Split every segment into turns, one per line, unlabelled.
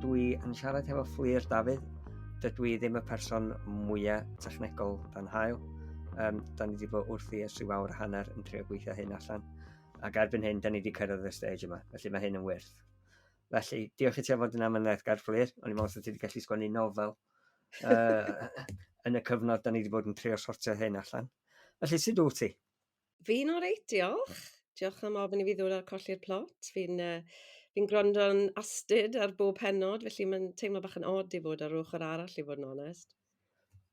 Dwi yn siarad hefo Fflur Dafydd. Dydw i ddim y person mwyaf technegol dan hael. Da ni wedi bod wrthi ers rhyw awr a hanner yn trio gweithio hyn allan. Ac erbyn hyn, da ni wedi cyrraedd y stage yma, felly mae hyn yn wyrth. Felly, diolch i ti am fod yn amyneddgar, Fflur. O'n i'n meddwl 'sa ti wedi gallu sgwennu nofel yn y cyfnod da ni wedi bod yn trio sortio hyn allan. Felly, sut wyt ti?
Fi'n oreit, diolch. Diolch am ofyn i fi ddod ar Colli'r Plot. Fi'n fi gwrando'n astud ar bob pennod, felly mae'n teimlo bach yn odd i fod ar ochr arall, i fod yn onest.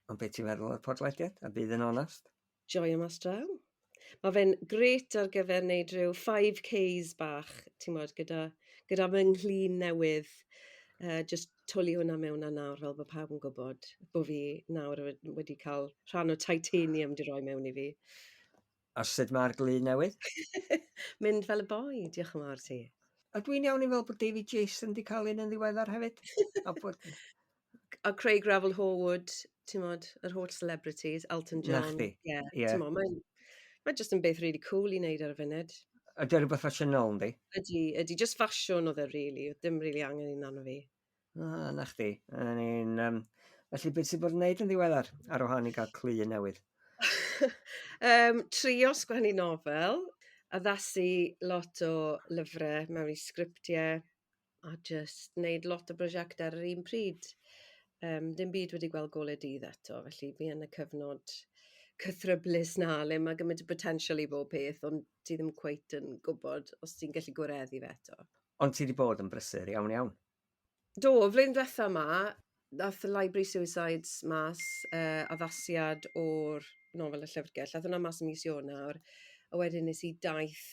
Ond beth ti'n meddwl o'r podlediad? A bydd yn onest?
Joio mas draw. Mae fe'n grêt ar gyfer wneud rhyw 5Ks bach, ti'n gwbod, gyda fy nghlun newydd. Just twlu hwnna mewn a nawr fel bod pawb yn gwybod bod fi nawr wedi cael rhan o titanium di roi mewn i fi.
A sut mae'r glun newydd?
Mynd fel y boi, diolch yn fawr ti.
A dwi'n iawn i fel bod David Jason di cael un yn ddiweddar hefyd? A bod...
A Craig Revel Horwood, ti'n gwbod, yr holl celebrities, Elton
Na
John.
chdi.
Yeah,
Ie.
Ti'n gwbod, mae'n mae jyst yn beth really cool i wneud ar y funud.
Ydy o rhywbeth ffasiynol, yndi?
Ydy, ydy, just ffasiwn oedd e, really. Oedd dim really angen un arno fi.
Ah, na chdi. Felly, beth sydd bod yn wneud yn ddiweddar ar wahân i gael clun newydd?
Trio sgwennu nofel, addasu lot o lyfrau mewn i sgriptiau, a just wneud lot o brosiectau ar yr un pryd. Dim byd wedi gweld golau dydd eto, felly fi yn y cyfnod cythryblus na, le mae gymaint o potential i bob peth, ond ti ddim cweit yn gwybod os ti'n gallu gwireddu fe eto.
Ond ti wedi bod yn brysur iawn iawn.
Do, flwyddyn diwetha yma, nath y Library Suicides mas, addasiad o'r nofel Y Llyfrgell. Ath hwnna mas ym mis Ionawr, a wedyn nes i daith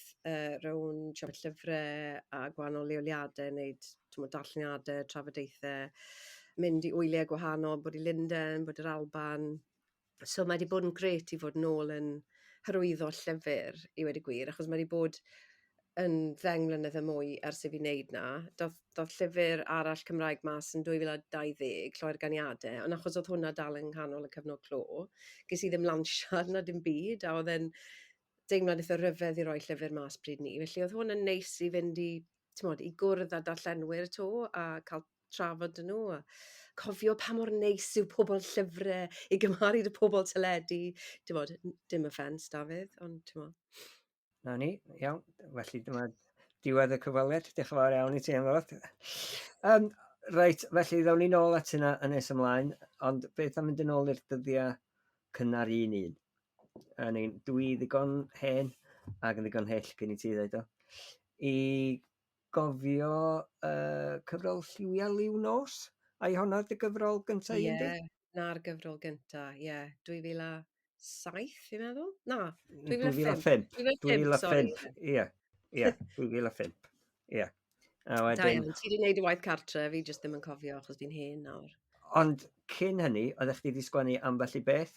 rownd siop llyfrau a gwahanol leoliadau, wneud, t'mod, darlleniadau, trafodaethau, mynd i wyliau gwahanol, bod i Lundain, bod i'r Alban. So mae wedi bod yn grêt i fod nôl yn hyrwyddo llyfr, i weud y gwir, achos mae wedi bod yn 10 mlynedd a mwy ers i fi wneud na. Dath llyfr arall Cymraeg mas yn 2020, Lloer Ganiadau, ond achos oedd hwnna dal yng nghanol y cyfnod clo, ges i ddim lansiad na dim byd, a oedd e'n deimlad eitha rhyfedd i roi llyfr mas pryd ni. Felly oedd hwn yn neis i fynd i, t'mod, i gwrdd â darllenwyr 'to a cael trafod 'da nhw a cofio pa mor neis yw pobl llyfrau i gymharu 'da pobl teledu. T'mod, dim offence, Dafydd, ond t'mod.
Na ni, iawn. Felly dyma diwedd y cyfweliad. Diolch yn fawr iawn i ti am ddod. Reit, felly ddown ni nôl at hynna yn nes ymlaen, ond beth am mynd yn ôl i'r dyddiau cynnar un un? Dwi ddigon hen ac yn ddigon hyll cyn i ti ddeud o, i gofio cyfrol Lliwiau Liw Nos? Ai honna dy gyfrol gyntaf
Ie,
un di?
na'r gyfrol gyntaf, ie. 2007, fi'n meddwl? Na,
2005.
2005.
2005, ie. Ie, 2005. Ie. A
Da
wedyn...
iawn, ti wedi gwneud y waith cartre, fi jyst ddim yn cofio achos fi'n hen nawr.
Ond cyn hynny, oeddech chdi wedi sgwennu ambell i beth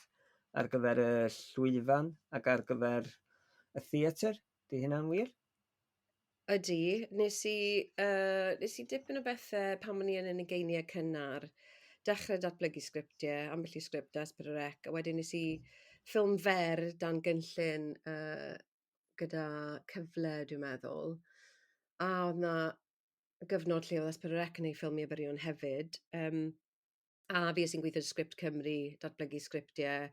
ar gyfer y llwyfan ac ar gyfer y theatr? Di hynna'n wir?
Ydy, nes i dipyn o bethau pan o'n i yn ugeiniau cynnar, dechrau datblygu sgriptiau, ambell i sgript S4C, a wedyn nes i ffilm fer dan gynllun gyda Cyfle, dwi'n meddwl. A oedd na gyfnod lle oedd S4C yn ei ffilmiau byrion hefyd. A fi sy'n gweithio Sgript Cymru, datblygu sgriptiau,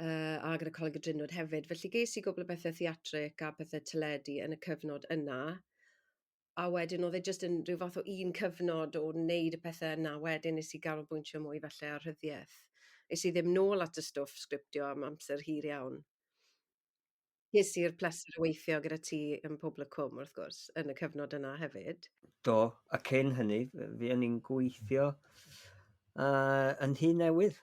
a gyda Coleg y Drindod hefyd. Felly ges i gwbl o bethau theatrig a pethau teledu yn y cyfnod yna. A wedyn oedd e jyst yn rhyw fath o un cyfnod o wneud y pethau yna. Wedyn nes i ganolbwyntio mwy falle ar rhyddiaeth. Nes i ddim nôl at y stwff sgriptio am amser hir iawn. Ges i'r pleser o weithio gyda ti yn Pobl y Cwm, wrth gwrs, yn y cyfnod yna hefyd.
Do, a cyn hynny, fi o'n i'n gweithio yn Nhŷ Newydd.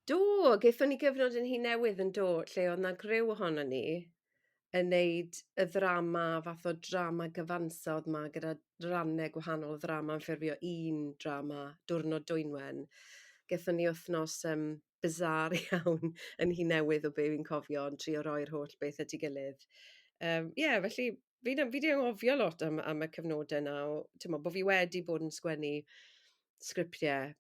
Do, gaethon ni gyfnod yn Nhŷ Newydd yn do, lle oedd na griw ohono ni yn neud y ddrama, fath o drama gyfansawdd ma, gyda rannau gwahanol o ddrama yn ffurfio un drama, Diwrnod Dwynwen. Gaethon ni wythnos bizarre iawn yn Nhŷ Newydd o be fi'n cofio, yn trio roi'r holl beth at ei gilydd. Yeah, felly fi 'di anghofio lot am y cyfnodau yna, o, t'mod, bod fi wedi bod yn sgwennu sgriptiau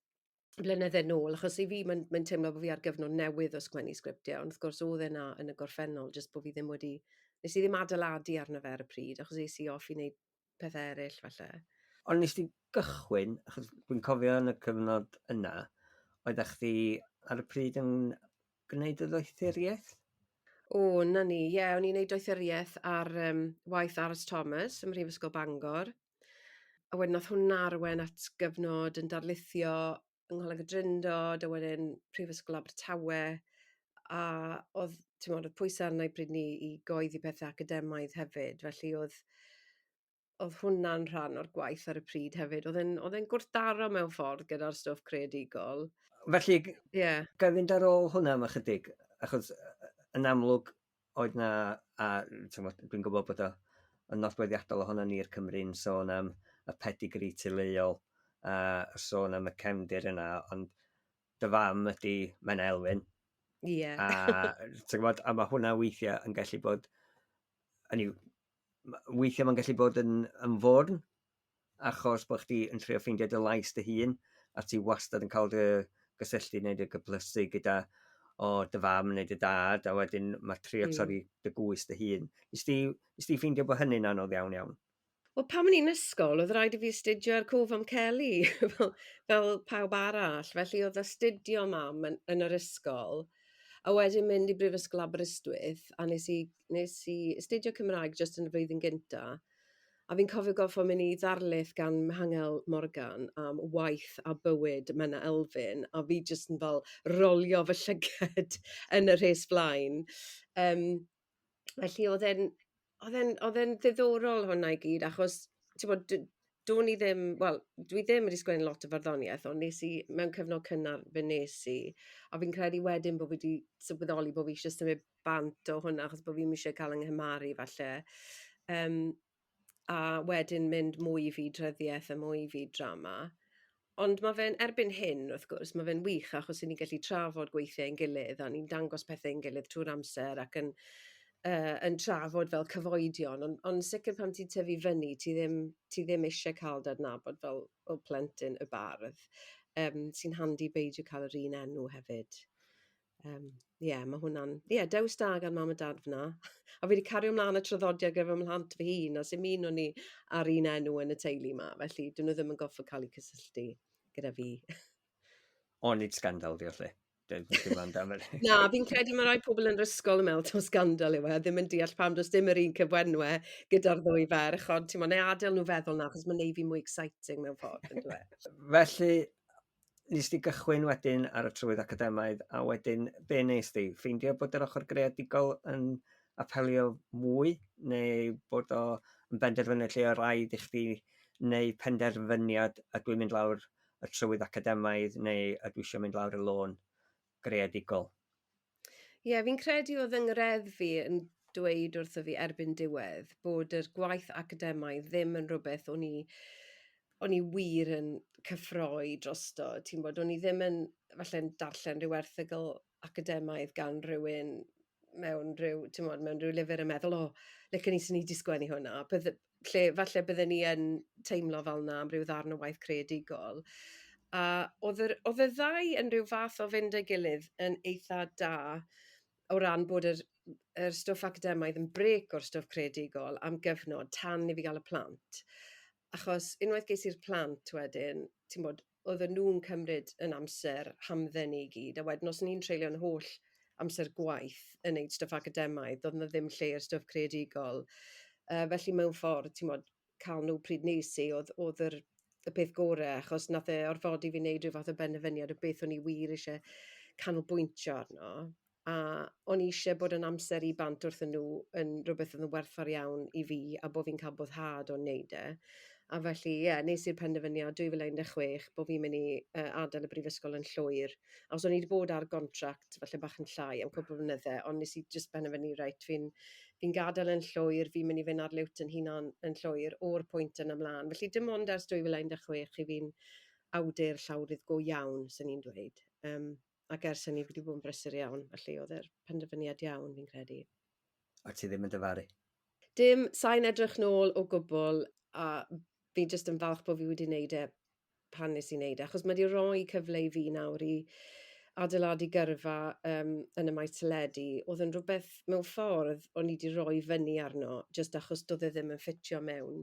blynydde nôl, achos i fi mae'n teimlo bod fi ar gyfnod newydd o sgwennu sgriptiau, ond wrth gwrs oedd e 'na yn y gorffennol, jyst bod fi ddim wedi, nes i ddim adeiladu arno fe ar y pryd, achos es i off i wneud pethau eraill falle.
Ond nes ti gychwyn, achos dwi'n cofio yn y cyfnod yna, oeddech chdi ar y pryd yn gwneud y ddoethuriaeth?
O, na ni, ie, yeah, o'n i'n gwneud doethuriaeth ar waith R.S. Thomas ym Mhrifysgol Bangor. A wedyn nath hwnna arwain at gyfnod yn darlithio yng Ngholeg y Drindod, a wedyn Prifysgol Abertawe, a oedd, ti'n meddwl, oedd pwysau arna i bryd ni i goeddi pethau academaidd hefyd, felly oedd oedd hwnna'n rhan o'r gwaith ar y pryd hefyd. Oedd e'n, oedd e'n gwrthdaro mewn ffordd gyda'r stwff creadigol.
Felly, yeah. ga i fynd ar ôl hwnna am ychydig, achos yn amlwg oedd na, a dwi'n gwybod bod o yn nodweddiadol ohono ni'r Cymru'n sôn am y pedigree teuluol a sôn am y cefndir yna, ond dy fam ydy Menna Elfyn.
Ie. Yeah.
A, ti'n gwybod, a mae hwnna weithiau yn gallu bod, hynny yw, weithiau mae'n gallu bod yn, yn fwrn, achos bod chdi yn trio ffeindio dy lais dy hun, a ti wastad yn cael dy gysylltu neu dy gyplysu gyda o dy fam neu dy dad, a wedyn mae trio torri dy gwys dy hun. Nes ti, nes ti ffeindio bod hynny'n anodd iawn iawn?
Wel, pan o'n i'n ysgol, oedd rhaid i fi astudio ar cof am Kelly, fel, fel pawb arall. Felly oedd astudio mam yn, yn yr ysgol, a wedyn mynd i Brifysgol Aberystwyth, a nes i, nes i astudio Cymraeg jyst yn y flwyddyn gynta. A fi'n cofio gorfod mynd i ddarlith gan Mihangel Morgan am waith a bywyd Menna Elfyn, a fi jyst yn fel rolio fy llyged yn y rhes flaen. Um, felly oedd e'n oedd e'n oedd e'n ddiddorol hwnna i gyd, achos ti'n bod, do'n i ddim, wel, dwi ddim wedi sgwennu lot o farddoniaeth, ond nes i, mewn cyfnod cynnar fe nes i, a fi'n credu wedyn bod fi wedi sylweddoli bod fi eisiau symud bant o hwnna, achos bod fi'n eisiau cael yng nghymaru falle. Um, a wedyn mynd mwy i fyd rhyddiaeth a mwy i fyd drama. Ond mae fe'n, erbyn hyn, wrth gwrs, mae fe'n wych achos ni'n gallu trafod gweithiau ein gilydd a ni'n dangos pethau ein gilydd trwy'r amser ac yn, yn trafod fel cyfoedion. Ond on sicr pan ti'n tyfu fyny, ti ddim, ti ddim eisiau cael dy adnabod fel, fel plentyn y bardd. Um, sy'n handi beidio cael yr un enw hefyd. Ie, yeah, mae hwnna'n... Ie, yeah, dewis da gan mam a dad fyna. A fi wedi cario ymlaen y traddodiad gyda fy mhlant fy hun, a sy'n un o'n ni ar un enw yn y teulu yma, felly dyn nhw ddim yn goffo cael eu cysylltu gyda fi.
O, nid sgandal, diolch le.
Na, fi'n credu mae rai pobl yn yr ysgol yn meddwl taw sgandal yw e, ddim yn deall pam does dim yr un cyfwenwe gyda'r ddwy ferch, ond ti'n neu adael nhw feddwl na, achos mae'n neud fi mwy exciting mewn ffordd, yn dweud.
Felly, nes di gychwyn wedyn ar y trywydd academaidd, a wedyn be nes di? Ffeindio bod yr ochr greadigol yn apelio mwy, neu bod o yn benderfyniad lle o raid i chdi neu penderfyniad a dwi'n mynd lawr y trywydd academaidd neu a dwi eisiau mynd lawr y lôn greadigol?
Ie, yeah, fi'n credu oedd yng ngreddf fi yn dweud wrtho fi erbyn diwedd bod yr gwaith academaidd ddim yn rhywbeth o'n i o'n i wir yn cyffroi drosto. Ti'n bod, o'n i ddim yn falle'n darllen rhyw erthygl academaidd gan rhywun mewn rhyw, ti'n bod, mewn rhyw lyfr yn meddwl, o, licen i sy'n ni wedi sgwennu hwnna. Bydde, lle falle bydden ni yn teimlo fel na am ryw ddarn o waith creadigol. A oedd, yr, oedd y ddau yn rhyw fath o fynd â'i gilydd yn eitha da o ran bod yr, yr stwff academaidd yn brec o'r stwff creadigol am gyfnod tan i fi gael y plant. Achos unwaith ges i'r plant wedyn, ti'n bod, oedden nhw'n cymryd yn amser hamdden i gyd, a wedyn os o'n i'n treulio'n holl amser gwaith yn neud stwff academaidd, doedd 'na ddim lle i'r stwff creadigol. Felly mewn ffordd, ti'n bod, cael nhw pryd nes i, oedd, oedd yr, y peth gorau, achos nath e orfodi fi wneud rhyw fath o benderfyniad o beth o'n i wir eisiau canolbwyntio arno. A o'n i eisiau bod yn amser i bant wrthyn nhw yn rhywbeth oedd yn werthfawr iawn i fi a bod fi'n cael boddhad o'n neud e. A felly, ie, yeah, nes i'r penderfyniad 2016 bod fi'n mynd i adael y brifysgol yn llwyr. A os o'n i wedi bod ar gontract, falle bach yn llai am cwpl o flynydde, ond nes i just penderfynu, reit, fi'n fi gadael yn llwyr, fi'n mynd i fynd ar liwt yn hunan yn llwyr o'r pwynt yna ymlaen. Felly dim ond ers 2016 i fi'n awdur llawrydd go iawn, sy'n ni'n dweud. Um, ac ers hynny fi wedi bod yn brysur iawn, felly oedd e'r penderfyniad iawn fi'n credu.
A ti ddim yn dyfaru?
Dim, sa'n edrych nôl o gwbl, a fi jyst yn falch bod fi wedi wneud e pan nes i wneud e, achos mae wedi rhoi cyfle i fi nawr i adeiladu gyrfa um, yn y maes teledu, oedd yn rhywbeth mewn ffordd o'n i wedi rhoi fyny arno, jyst achos doedd e ddim yn ffitio mewn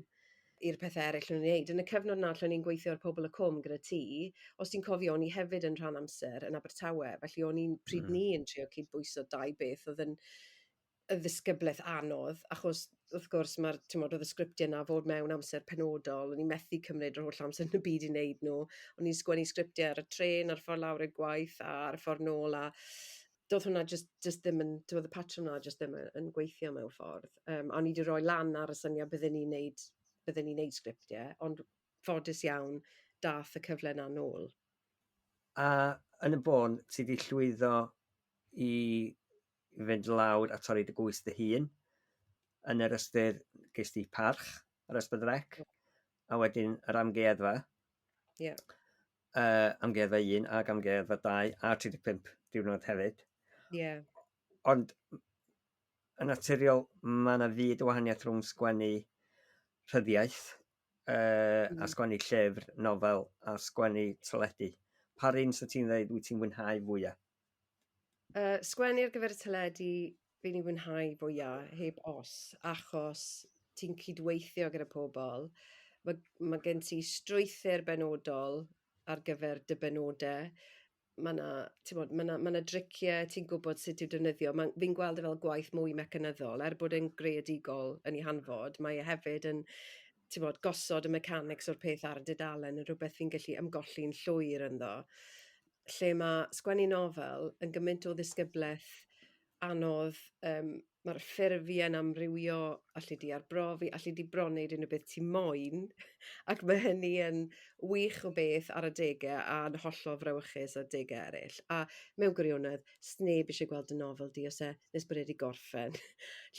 i'r pethau eraill o'n i'n wneud. Yn y cyfnod 'na lle o'n i'n gweithio ar Pobol y Cwm gyda ti, os ti'n cofio, o'n i hefyd yn rhan amser yn Abertawe, felly o'n i'n pryd ni yn trio cydbwyso dau beth oedd yn y ddisgyblaeth anodd, achos wrth gwrs mae'r, ti'n oedd y sgriptiau yna fod mewn amser penodol, o'n i'n methu cymryd yr holl amser yn y byd i wneud nhw, o'n i'n sgwennu sgriptiau ar y trên, ar y ffordd lawr i'r gwaith a ar y ffordd nôl, a doedd hwnna just ddim yn, doedd y patrwm yna just ddim yn gweithio mewn ffordd. A o'n i wedi rhoi lan ar y syniad bydden ni'n neud sgriptiau, ond ffodus iawn dath y cyfle yna nôl.
A yn y bôn, ti wedi llwyddo i fynd lawr a torri dy gwys dy hun yn yr ystyr ges di Parch ar S4C a wedyn yr Amgueddfa. Amgueddfa 1 ac Amgueddfa 2 a 35 Diwrnod hefyd. Ond yn naturiol mae yna fyd o wahaniaeth rhwng sgwennu rhyddiaith a sgwennu llyfr, nofel a sgwennu teledu. Pa un sy'n ti'n dweud wyt ti'n mwynhau fwyaf?
Sgwennu ar gyfer y teledu fi'n ei fwynhau fwyaf, heb os, achos ti'n cydweithio gyda pobl. Mae gen ti strwythur benodol ar gyfer dy benodau. Mae yna, ti'n ma driciau ti'n gwybod sut i'w defnyddio. Fi'n gweld e fel gwaith mwy mecanyddol, er bod e'n greadigol yn ei hanfod, mae e hefyd yn, ti'n bod, gosod y mechanics o'r peth ar y dudalen yn rhywbeth fi'n gallu ymgolli'n llwyr ynddo. Lle mae sgwennu nofel yn gymaint o ddisgyblaeth anodd, mae'r ffurfiau'n amrywio, allu di arbrofi, allu di bron wneud unrhyw beth ti moyn, ac mae hynny yn wych o beth ar adegau a'n hollol frawychus ar adegau eraill. A mewn gwirionedd, sneb eisiau gweld y nofel di os e nes bod e wedi gorffen.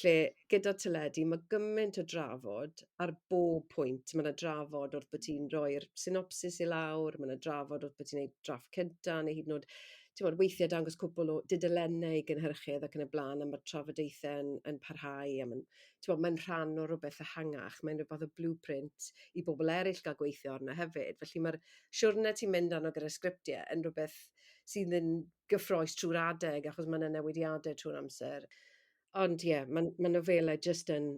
Lle gyda teledu, mae gymaint o drafod ar bob pwynt. Mae yna drafod wrth bod ti'n rhoi'r synopsis i lawr, mae yna drafod wrth bod ti'n gwneud drafft cyntaf, neu hyd yn oed, ti'n bod, weithiau dangos cwpl o dudalennau i gynhyrchydd ac yn y blaen, a mae'r trafodaethau yn parhau, a mae'n, ti'n bod, mae'n rhan o rhywbeth ehangach, mae'n rhywbeth o blueprint i bobl eraill gael gweithio arno hefyd. Felly mae'r siwrne ti'n mynd arno gyda sgriptiau yn rhywbeth sydd yn gyffrous trwy'r adeg, achos mae yna newidiadau trwy'r amser. Ond ie, yeah, mae nofelau jyst yn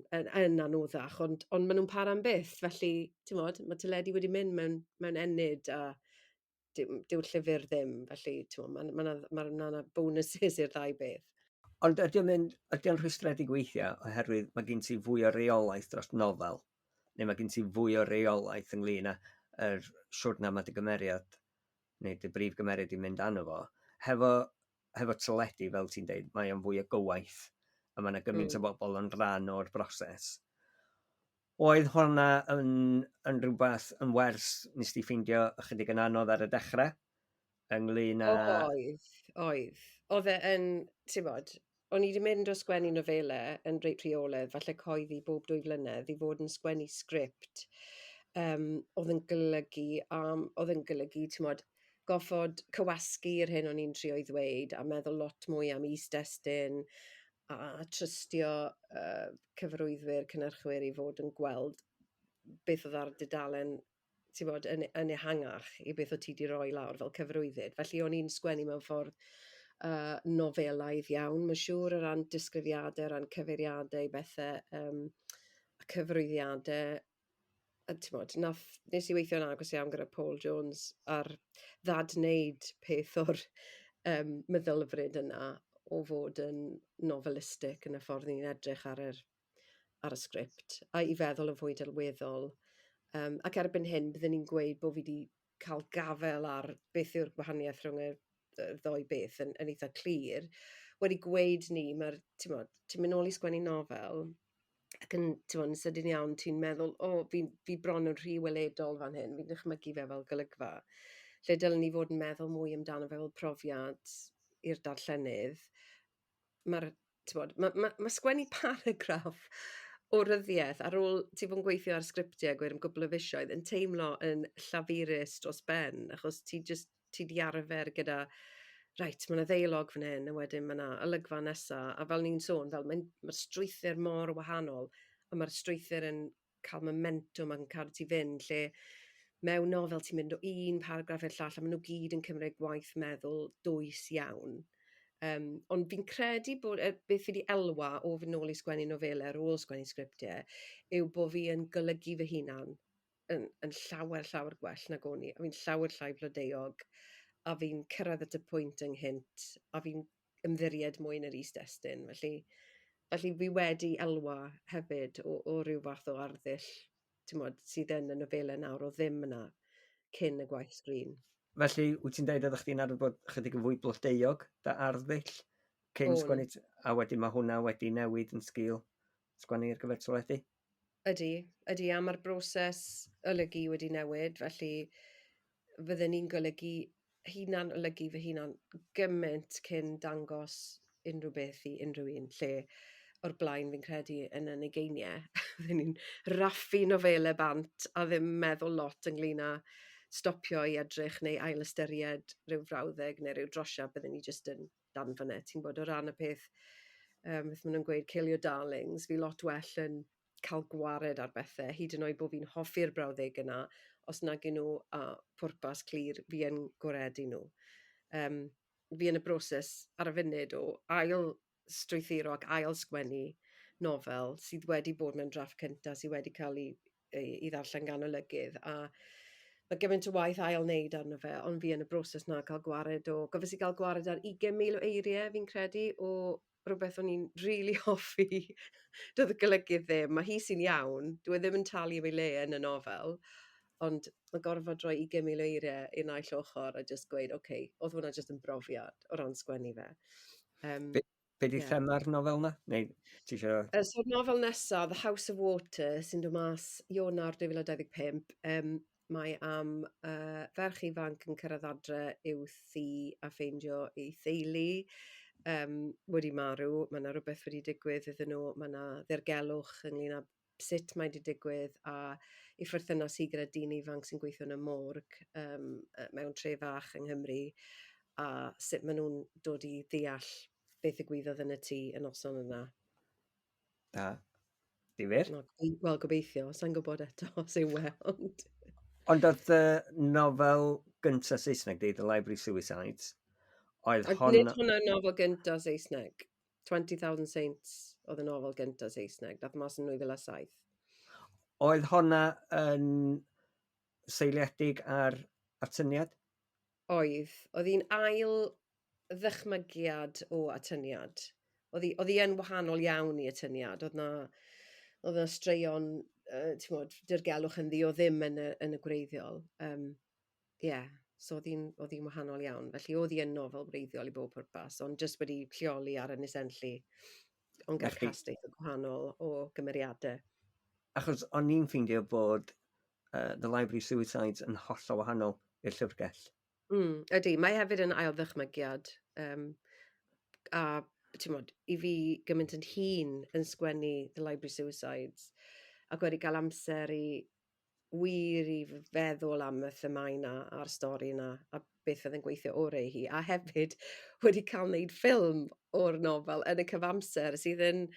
anoddach, ond maen nhw'n para am byth, felly, ti'n bod, mae teledu wedi mynd mewn ennyd a dyw'r llyfr ddim, felly mae ma, ma, ma, ma bonuses i'r ddau beth.
Ond ydy o'n mynd, ydy o'n rhwystredig weithiau oherwydd mae gen ti fwy o reolaeth dros nofel, neu mae gen ti fwy o reolaeth ynglyn â yr siwrna mae dy gymeriad neu dy brif gymeriad i mynd arno fo. Hefo teledu, fel ti'n deud, mae o'n fwy o gywaith a mae yna gymaint o bobl yn rhan o'r broses. Oedd hwnna yn rhywbeth yn wers nes di ffeindio ychydig yn anodd ar y dechrau? Ynglyn â?
Oedd, oedd. Oedd e yn, ti'n bod, o'n i wedi mynd o sgwennu nofelau yn reit rheolaidd, falle coeddi bob 2 flynedd, i fod yn sgwennu sgript. Oedd yn golygu, ti'n bod, goffod cywasgu'r hyn o'n i'n trio i ddweud a meddwl lot mwy am is-destun a trystio cyfarwyddwyr, cynhyrchwyr i fod yn gweld beth oedd ar dudalen, ti'n bod, yn ehangach i beth o ti wedi roi lawr fel cyfarwyddyd. Felly o'n i'n sgwennu mewn ffordd nofelaidd iawn, mae'n siŵr, o ran disgrifiadau, o ran cyfeiriadau i bethau, a cyfarwyddiadau. A ti'n bod, nes i weithio'n agos iawn gyda Paul Jones ar ddadwneud peth o'r meddylfryd yna o fod yn novelistic yn y ffordd ni'n edrych ar y sgript a i feddwl yn fwy delweddol. Ac erbyn hyn, byddwn ni'n gweud bod fi wedi cael gafel ar beth yw'r gwahaniaeth rhwng y ddou beth yn eitha clir. Wedi gweud ni, mae'r, ti'n bod, ti'n mynd nôl i sgwennu nofel, ac yn, ti'n bod, yn sydyn iawn, ti'n meddwl, "O, fi bron yn rhy weledol fan hyn, fi'n dychmygu fe fel golygfa." Lle dylen ni fod yn meddwl mwy amdano fe fel profiad i'r darllenydd. Mae'r, ti'n bod, ma sgwennu paragraff o ryddiaeth ar ôl ti fod yn gweithio ar sgriptiau gweud am gwbl o fisoedd yn teimlo yn llafurus dros ben, achos ti just, ti di arfer gyda, reit, mae yna ddeialog fan hyn, a wedyn mae yna olygfa nesa, a fel ni'n sôn, fel mae'r strwythur mor wahanol, a mae'r strwythur yn cael momentum ac yn cadw ti fynd, lle mewn nofel ti'n mynd o un paragraff i'r llall, a maen nhw gyd yn cymryd gwaith meddwl dwys iawn. Ond fi'n credu bod, beth fi wedi elwa o fynd nôl i sgwennu nofelau ar ôl sgwennu sgriptiau, yw bod fi yn golygu fy hunan yn llawer, llawer gwell nag o'n i. A fi'n llawer llai blodeuog, a fi'n cyrraedd at y pwynt ynghynt, a fi'n ymddiried mwy yn yr is-destun. Felly fi wedi elwa hefyd o ryw fath o arddull, ti'n sydd yn y nofelau nawr o ddim yna cyn y gwaith sgrin.
Felly, wyt ti'n dweud oeddech chdi'n arfer bod chydig yn fwy blodeuog dy arddull cyn sgwennu, a wedyn mae hwnna wedi newid yn sgil sgwennu ar gyfer teledu?
Ydy, a mae'r broses olygu wedi newid, felly fydden ni'n golygu hunan olygu fy hunan gymaint cyn dangos unrhyw beth i unrhyw un, lle o'r blaen fi'n credu yn yn ugeiniau, fydden ni'n raffu nofelau bant a ddim meddwl lot ynglyn â stopio i edrych neu ailystyried rhyw frawddeg neu rhyw drosiad, bydden ni jyst yn danfon e. Ti'n bod o ran y peth, beth maen nhw'n gweud, "kill your darlings", fi lot well yn cael gwared ar bethau, hyd yn oed bod fi'n hoffi'r brawddeg yna, os nag nhw a pwrpas clir, fi yn gwaredu nhw. Fi yn y broses ar y funud o ail strwythuro ac ail sgwennu nofel sydd wedi bod mewn drafft cyntaf, sydd wedi cael ei ddarllen gan olygydd, a mae gymaint o waith ail wneud arno fe, ond fi yn y broses na cael gwared o... Gofes i gael gwared ar 20,000 o eiriau, fi'n credu, o rhywbeth o'n i'n really hoffi. Doedd y golygydd ddim, mae hi sy'n iawn, dwi e ddim yn talu am ei le yn y nofel, ond mae gorfod rhoi 20,000 o eiriau i naill ochr a just gweud, oce, okay, oedd hwnna just yn brofiad o ran sgwennu fe.
Be di thema'r nofel na? Neu ti eisiau?
So'r nofel nesaf, The House of Water, sy'n dod mas Ionawr 2025, mae am ferch ifanc yn cyrraedd adre i'w thŷ a ffeindio ei theulu wedi marw. Mae yna rhywbeth wedi digwydd iddyn nhw, mae yna ddirgelwch ynglyn â sut mae wedi digwydd a ei pherthynas hi gyda dyn ifanc sy'n gweithio yn y morg mewn tre fach yng Nghymru a sut maen nhw'n dod i ddeall beth ddigwyddodd yn y tŷ y noson yna.
Da. Difyr.
No, wel, gobeithio. Sa'n gwybod eto os yw e, ond.
Ond oedd y nofel gyntaf Saesneg di, The Library Suicides, oedd
hon. Nid hwnna'r nofel gyntaf Saesneg. 20,000 Saints oedd y nofel gyntaf Saesneg. Dath mas yn 2007.
Oedd honna yn seiliedig ar atyniad?
Oedd. Oedd hi'n ail ddychmygiad o atyniad. Oedd hi yn wahanol iawn i atyniad. Oedd na straeon, ti'n dirgelwch ynddi o ddim yn y gwreiddiol. Yeah, so oedd hi'n wahanol iawn. Felly oedd hi yn nofel wreiddiol i bob pwrpas, ond jyst wedi lleoli ar Ynys Enlli, ond gyda cast eitha gwahanol o gymeriadau.
Achos o'n i'n ffeindio bod The Library Suicides yn hollol wahanol i'r llyfrgell.
Ydy, mae hefyd yn ail ddychmygiad. A ti'n mod, i fi gymaint yn hun yn sgwennu The Library Suicides ac wedi cael amser i wir i feddwl am y themau 'na a'r stori 'na a beth fydd yn gweithio orau i hi. A hefyd wedi cael wneud ffilm o'r nofel yn y cyfamser sydd yn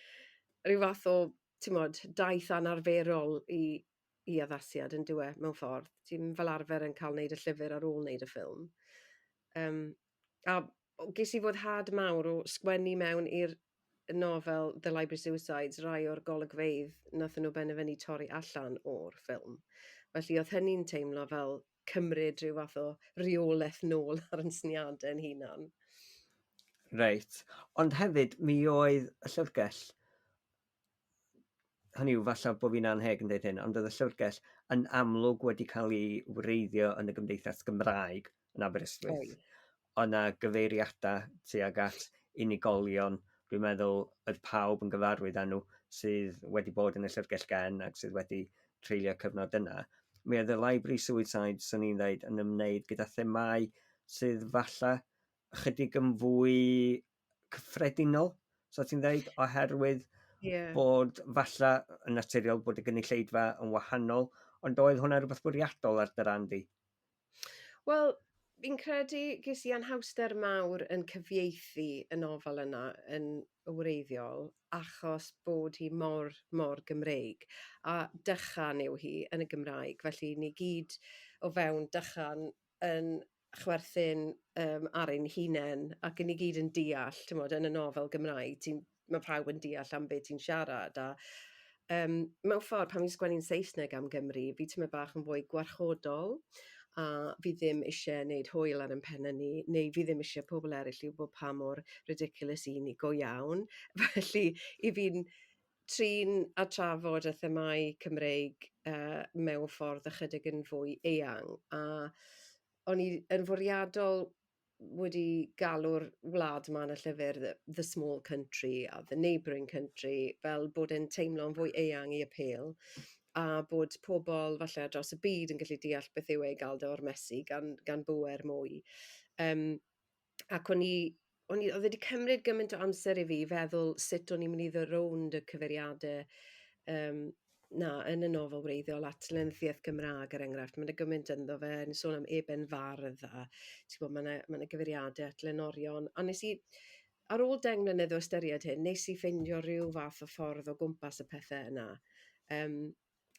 rhyw fath o, ti'n mod, daith anarferol i addasiad yn dyw e, mewn ffordd. Ti'n fel arfer yn cael wneud y llyfr ar ôl wneud y ffilm. A ges i foddhad mawr o sgwennu mewn i'r nofel The Library Suicides rai o'r golygfeydd nathon nhw benderfynu torri allan o'r ffilm. Felly oedd hynny'n teimlo fel cymryd rhyw fath o reolaeth nôl ar yn syniadau yn hunan.
Reit. Ond hefyd, mi oedd y llyfrgell, hynny yw, falle bod fi'n anheg yn dweud hyn, ond oedd y llyfrgell yn amlwg wedi cael ei wreiddio yn y Gymdeithas Gymraeg yn Aberystwyth. Oedd 'na gyfeiriadau tuag at unigolion, dwi'n meddwl oedd pawb yn gyfarwydd â nhw sydd wedi bod yn y llyfrgell gen ac sydd wedi treulio cyfnod yna. Mi oedd y Library Suicide, swn i'n dweud, yn ymwneud gyda themau sydd falle chydig yn fwy cyffredinol, so ti'n dweud, oherwydd bod falle yn naturiol bod y gynulleidfa yn wahanol, ond oedd hwnna rhywbeth bwriadol ar dy ran di?
Wel, fi'n credu ges i anhawster mawr yn cyfieithu y nofel yna yn wreiddiol achos bod hi mor, mor Gymreig. A dychan yw hi yn y Gymraeg, felly ni gyd o fewn dychan yn chwerthin ar ein hunain, ac yn ni gyd yn deall, ti'n modd, yn y nofel Gymraeg, mae pawb yn deall am beth ti'n siarad, a mewn ffordd, pan fi'n sgwennu'n Saesneg am Gymru, fi tymed bach yn fwy gwarchodol, a fi ddim eisiau gwneud hwyl ar ein pennau ni, neu fi ddim eisiau pobl eraill i wybod pa mor ridiculous i ni go iawn. Felly, i fi'n trin a trafod y themâu Cymreig mewn ffordd ychydig yn fwy eang. A o'n i yn fwriadol wedi galw'r wlad yma yn y llyfr the small country a the neighbouring country, fel bod e'n teimlo'n fwy eang i apêl a bod pobl falle ar draws y byd yn gallu deall beth yw e i gael dy ormesu gan bŵer mwy. Ac oedd wedi cymryd gymaint o amser i fi feddwl sut o'n i'n mynd i ddod rownd y cyfeiriadau na, yn y nofel wreiddiol at lenyddiaeth Gymraeg, er enghraifft. Mae'n gymaint ynddo fe, ni'n sôn am Eben Fardd a ti'n gwybod, mae 'na gyfeiriadau at lenorion. A nes i, ar ôl 10 mlynedd o ystyried hyn, nes i ffeindio rhyw fath o ffordd o gwmpas y pethau yna.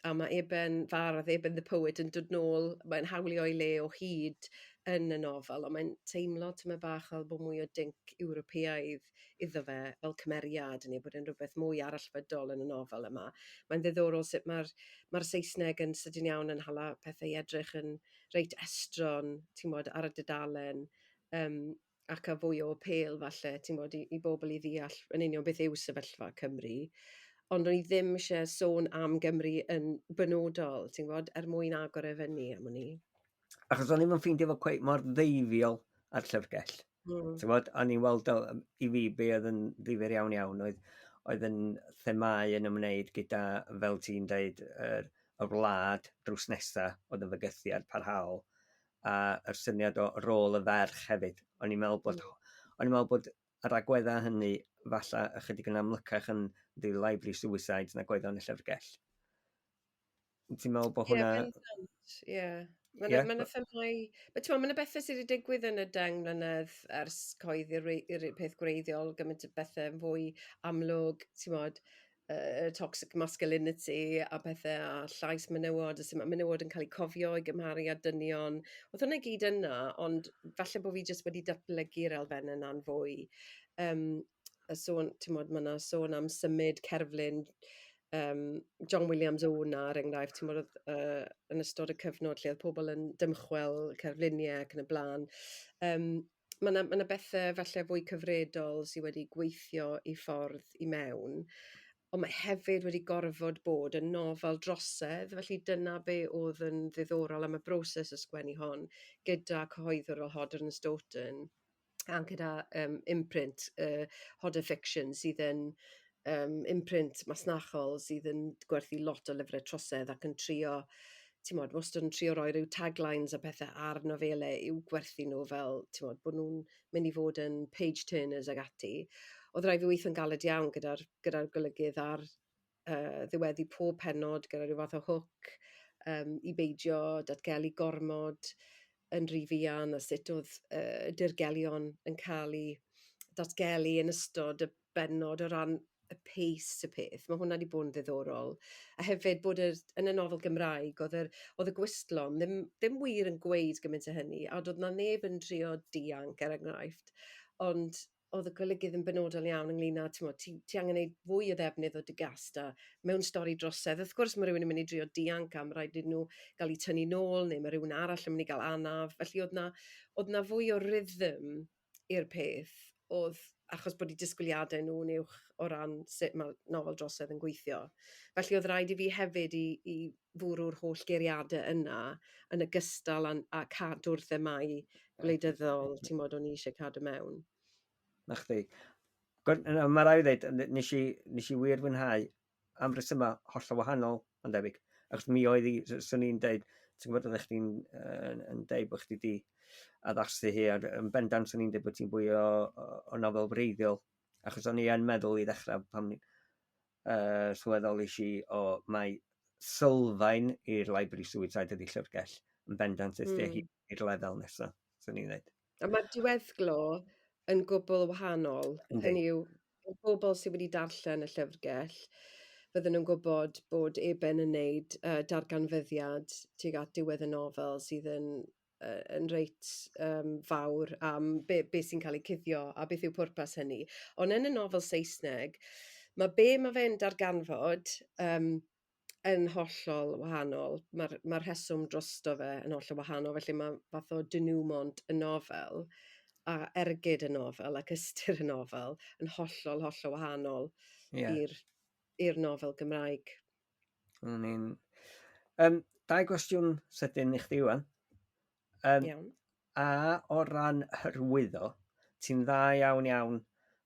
A mae Eben Fardd, Eben the Poet, yn dod nôl, mae'n hawlio ei le o hyd yn y nofel, ond mae'n teimlo tymed bach fel bod mwy o dinc Ewropeaidd iddo fe fel cymeriad, neu bod e'n rhywbeth mwy arallfydol yn y nofel yma. Mae'n ddiddorol sut mae'r Saesneg yn sydyn iawn yn hala pethau i edrych yn reit estron, ti'n gwbod, ar y dudalen, ac a fwy o apêl falle, ti'n gwbod, i bobl i ddeall yn union beth yw sefyllfa Cymru. Ond o'n i ddim eisiau sôn am Gymru yn benodol, ti'n gwbod, er mwyn agor e fyny am wn i.
Achos o'n i'm yn ffeindio fo cweit mor ddeifiol ar llyfrgell. Ti'n gwbod, o'n i'n weld o, i fi, be oedd yn ddifyr iawn iawn, oedd yn themâu yn ymwneud gyda, fel ti'n deud, y wlad drws nesa oedd yn fygythiad parhaol, a yr syniad o rôl y ferch hefyd. O'n i'n meddwl bod yr agweddau hynny falle ychydig yn amlycach yn The Library Suicides nag oedd o'n y llyfrgell. Ti'n meddwl bod hwnna?
Ie, bendant, ie. Mae yna ma themâu. But ti'n meddwl, mae yna bethau sydd wedi digwydd yn y 10 mlynedd ers cyhoeddi'r peth gwreiddiol, gymaint o bethau yn fwy amlwg, ti'n modd, toxic masculinity a pethau a llais menywod, a sut mae menywod yn cael eu cofio i gymharu â dynion. Oedd hwnna i gyd yna, ond falle bod fi jyst wedi datblygu'r elfennau yna'n fwy. Y sôn, ti'n modd, mae yna sôn am symud cerflun John Williams o 'na, er enghraifft, ti'n modd, oedd, yn ystod y cyfnod lle oedd pobl yn dymchwel cerfluniau ac yn y blaen. Mae yna ma bethau falle fwy cyfredol sydd wedi gweithio i ffordd i mewn, ond mae hefyd wedi gorfod bod yn nofel drosedd, felly dyna be oedd yn ddiddorol am y broses o sgwennu hon gyda cyhoeddwr o Hodder and Stoughton a gyda imprint Hodder Fiction sydd yn imprint masnachol sydd yn gwerthu lot o lyfrau trosedd ac yn trio, ti'n modd, wastad yn trio roi rhyw taglines a pethau ar nofelau i'w gwerthu nhw fel, ti'n modd, bod nhw'n mynd i fod yn page turners ag ati. Oedd rhaid fi weithio'n galed iawn gyda golygydd ar ddiweddu pob pennod gyda rhyw fath o hook i beidio datgelu gormod yn rhy fuan a sut oedd dirgelion yn cael eu datgelu yn ystod y bennod o ran y pace y peth. Mae hwnna wedi bod yn ddiddorol. A hefyd bod yn y nofel Gymraeg, oedd y gwystlon ddim wir yn gweud gymaint o hynny, a doedd na neb yn trio dianc, er enghraifft. Ond oedd y golygydd yn benodol iawn ynglyn â, ti'n mo, ti angen gwneud fwy o ddefnydd o dy gast a mewn stori drosedd. Wrth gwrs mae rhywun yn mynd i drio dianc a mae rhaid iddyn nhw gael eu tynnu nôl neu mae rhywun arall yn mynd i gael anaf. Felly oedd na fwy o rhythm i'r peth, oedd achos bod eu disgwyliadau nhw'n uwch o ran sut mae nofel drosedd yn gweithio. Felly oedd rhaid i fi hefyd i fwrw'r holl geiriadau yna yn ogystal â cadw'r themâu gwleidyddol, ti'n modd, o'n i eisiau cadw mewn.
Na chdi. Mae rhaid i ddweud, nes i wir fwynhau am resymau hollol wahanol, ond debyg. Achos mi oedd i, swn i'n deud, ti'n gwybod, oeddech chdi'n yn deud bod chdi di addasu hi, a yn bendant swn i'n deud bod ti'n fwy o nofel wreiddiol. Achos o'n i yn meddwl i ddechrau pan sylweddolish i o mae sylfaen i'r Library Suicide ydi llyfrgell yn bendant ys hi i'r lefel nesaf, swn i'n dweud.
A mae'r diweddglo yn gwbl wahanol. Hynny yw, y bobl sydd wedi darllen y llyfrgell, fydden nhw'n gwybod bod Eben yn neud darganfyddiad tuag at diwedd y nofel sydd yn yn reit fawr am be sy'n cael ei cuddio a beth yw pwrpas hynny. Ond yn y nofel Saesneg, mae be mae fe'n darganfod yn hollol wahanol. Mae'r rheswm drosto fe yn hollol wahanol, felly mae fath o denouement y nofel a ergyd y nofel ac ystyr y nofel yn hollol, hollol wahanol i'r nofel Gymraeg.
Ni'n... Dau gwestiwn sydyn i chdi wan.
Iawn.
A o ran hyrwyddo, ti'n dda iawn iawn,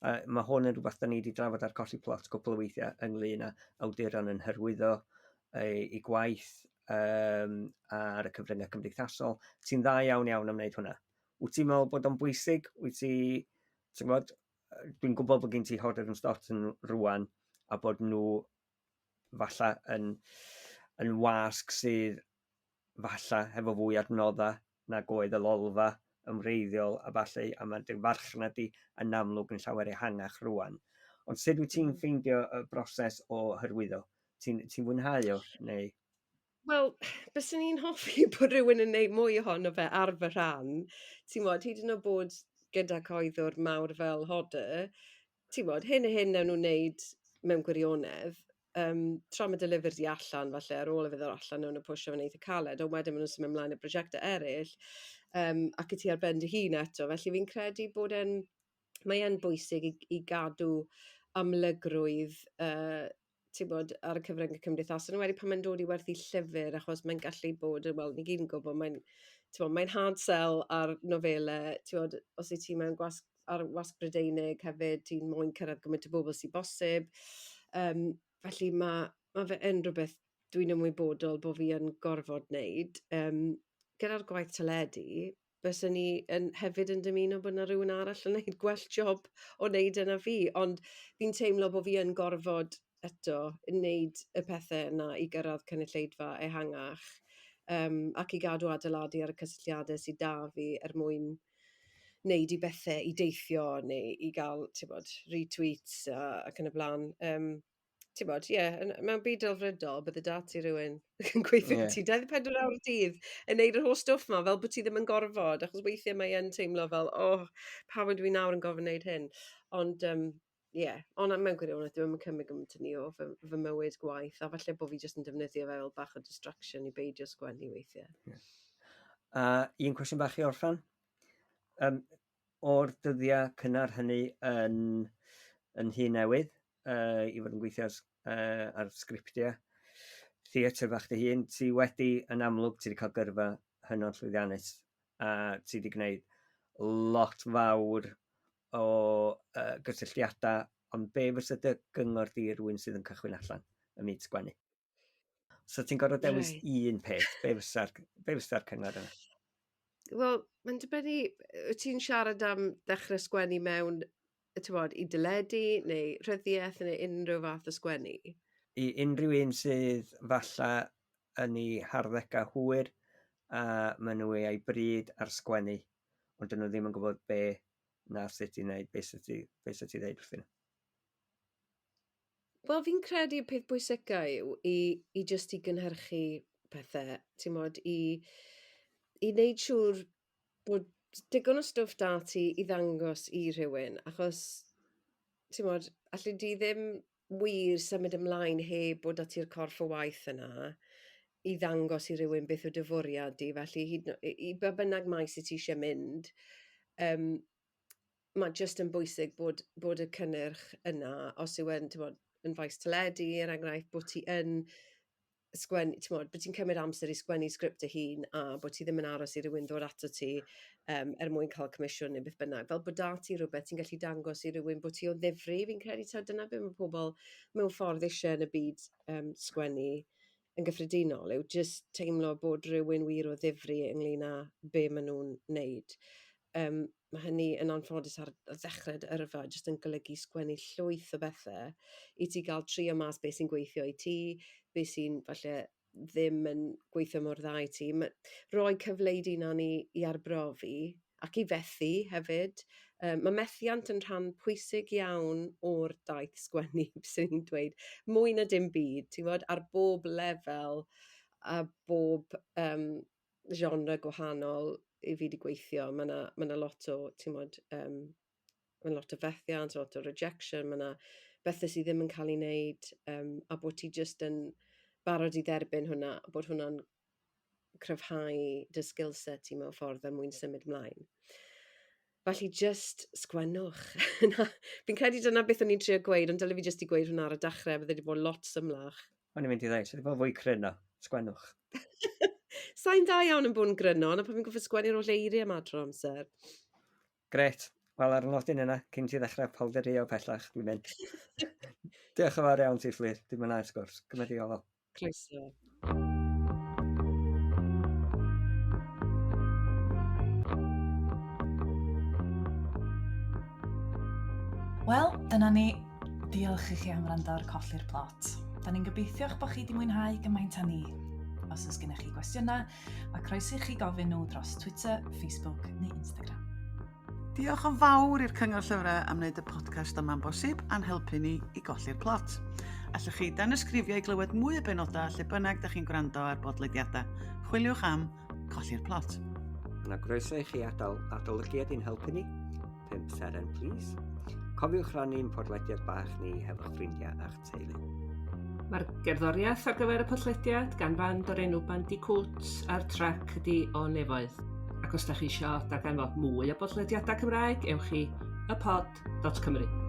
mae hwn yn rhywbeth da ni wedi drafod ar Colli Plot cwpl o weithiau ynglyn â awduron yn hyrwyddo ei gwaith ar y cyfryngau cymdeithasol. Ti'n dda iawn iawn am wneud hwnna. Wyt ti'n meddwl bod o'n bwysig? Wyt ti, ti'n gwybod, dwi'n gwybod bod gen ti Hodder and Stoughton rwan a bod nhw falle yn wasg sydd falle hefo fwy adnoddau nag oedd y Lolfa yn wreiddiol a falle, a mae dy farchnad di yn amlwg yn llawer ehangach rwan. Ond sut wyt ti'n ffeindio y broses o hyrwyddo? Ti'n fwynhau o, neu?
Wel, byswn i'n hoffi bod rhywun yn neud mwy ohono fe ar fy rhan. Ti'n gwbod, hyd yn oed bod gyda cyhoeddwr mawr fel Hodder, ti'n gwbod, hyn a hyn nawn nhw wneud mewn gwirionedd. Tra mae dy lyfr di allan, falle, ar ôl i fe ddod allan, nawn nhw pwsio fe'n eitha caled, ond wedyn maen nhw'n symud ymlaen i brosiectau eraill, ac i ti ar ben dy hun eto. Felly fi'n credu bod e'n, mae e'n bwysig i gadw amlygrwydd, ti'n bod, ar y cyfryngau cymdeithasol. Yn enwedig pan mae'n dod i werthu llyfr, achos mae'n gallu bod, wel, ni gyd yn gwybod, mae'n, ti'n bod, mae'n hard sell ar nofelau, ti'n bod, os wyt ti mewn gwasg, ar wasg Brydeinig hefyd, ti'n moyn cyrraedd gymaint o bobl sydd bosib. Felly mae fe yn rhywbeth dwi'n ymwybodol bod fi yn gorfod wneud. Gyda'r gwaith teledu, byswn ni yn, hefyd yn dymuno bod yna rhywun arall yn gwneud gwell job o wneud yna fi, ond fi'n teimlo bod fi yn gorfod eto wneud y pethau yna i gyrraedd cynulleidfa ehangach, ac i gadw adeiladu ar y cysylltiadau sydd da fi er mwyn wneud i bethau i deithio neu i gael, ti'n bod, retweets ac yn y blaen. Ti'n bod, ie, mewn byd delfrydol, bydde da ti rhywun yn gweithio ti 24 awr y dydd yn neud yr holl stwff ma, fel bod ti ddim yn gorfod, achos weithiau mae yn teimlo fel, oh, pam ydw i nawr yn gorfod wneud hyn? Ond, ie, ond mewn gwirionedd, dwi'm yn cymryd gymaint o ni o fy mywyd gwaith, a falle bod fi jyst yn defnyddio fe fel bach o distraction i beidio sgwennu weithiau.
Yeah. A un cwestiwn bach i orffan. O'r dyddiau cynnar hynny yn Nhŷ Newydd, i fod yn gweithio ar sgriptiau theatr fach dy hun, ti wedi, yn amlwg, ti wedi cael gyrfa hynod llwyddiannus, a ti wedi gwneud lot fawr o gysylltiadau, ond be fysa dy gyngor di i rywun sydd yn cychwyn allan ym myd sgwennu? So ti'n gorfod dewis un peth, be fysa'r cyngor yna?
Wel, mae'n dibynnu, wyt ti'n siarad am ddechrau sgwennu mewn, ti'n bod, i deledu neu rhyddiaeth neu unrhyw fath o sgwennu?
I unrhyw un sydd falle yn ei harddegau hwyr a maen nhw ei bryd ar sgwennu, ond dyn nhw ddim yn gwybod be na sut i wneud, be sut i ddeud wrthyn nhw.
Wel, fi'n credu y peth bwysica yw i jyst i gynhyrchu pethau, ti'n mod, i wneud siŵr bod digon o stwff da ti i ddangos i rhywun, achos, ti'n mod, alli di ddim wir symud ymlaen heb bod â ti'r corff o waith yna i ddangos i rhywun beth yw dy fwriad di, felly hyd yn i ba bynnag maes i ti eisiau mynd, mae jyst yn bwysig bod y cynnyrch yna, os yw e'n, ti'n bod, yn faes teledu, er enghraifft, bod ti yn sgwennu, ti'n bod, bod ti'n cymryd amser i sgwennu sgript dy hun a bod ti ddim yn aros i rywun ddod ato ti er mwyn cael comisiwn neu beth bynnag. Fel bod da ti rhywbeth ti'n gallu dangos i rywun bod ti o ddifri, fi'n credu taw dyna beth mae pobl mewn ffordd eisiau yn y byd sgwennu yn gyffredinol, yw jyst teimlo bod rhywun wir o ddifri ynglyn â be maen nhw'n wneud. Mae hynny yn anffodus ar ddechrau dy yrfa, jyst yn golygu sgwennu llwyth o bethau i ti gael trio mas beth sy'n gweithio i ti, beth sy'n falle ddim yn gweithio mor dda i ti. Mae rhoi cyfle i dy hunan i arbrofi ac i fethu hefyd. Mae methiant yn rhan pwysig iawn o'r daith sgwennu, byswn i'n dweud, mwy na dim byd, ti'n gwbod, ar bob lefel a bob genre gwahanol i fi wedi gweithio, mae yna ma 'na lot o, ti'n modd, mae lot o fethiant, lot o rejection, mae yna bethau sydd ddim yn cael ei wneud, a bod ti just yn barod i dderbyn hwnna, bod hwnna'n cryfhau dy skill set ti mewn ffordd er mwyn symud mlaen. Felly just sgwennwch. Fi'n credu dyna beth o'n i'n trio gweud, ond dyle fi just i gweud hwnna ar y dechrau, bydde wedi bod lot symlach.
O'n i'n mynd i ddweud, sydd wedi bod fwy cryno, sgwennwch.
Sa'n da iawn yn bod yn gryno, ond pan fi'n goffod sgwennu'r holl eiriau yma trwy'r amser.
Gret. Wel, ar y nodyn yna, cyn ti ddechrau polderio pellach, dwi'n mynd. Diolch yn fawr iawn ti, Fflur. Dwi'n mwynhau'r sgwrs. Gymryd i ofal.
Croeso.
Wel, dyna ni. Diolch i chi am wrando ar Colli'r Plot. Da ni'n gobeithio'ch bod chi wedi mwynhau gymaint â ni. Os oes gennych chi gwestiynau, mae croeso i chi gofyn nhw dros Twitter, Facebook neu Instagram.
Diolch yn fawr i'r Cyngor Llyfrau am wneud y podcast yma'n bosib a'n helpu ni i golli'r plot. Allwch chi danysgrifio i glywed mwy o benodau lle bynnag da chi'n gwrando ar bodlediadau. Chwiliwch am Colli'r Plot.
Yna groeso i chi adael adolygiad i'n helpu ni. 5 seren, please. Cofiwch rannu'n podlediad bach ni hefo'ch ffrindiau a'ch teulu.
Mae'r gerddoriaeth ar gyfer y podlediad gan fand o'r enw Bandicoot a'r trac ydi O Nefoedd. Ac os da chi eisiau darganfod mwy o bodlediadau Cymraeg, ewch i ypod.cymru.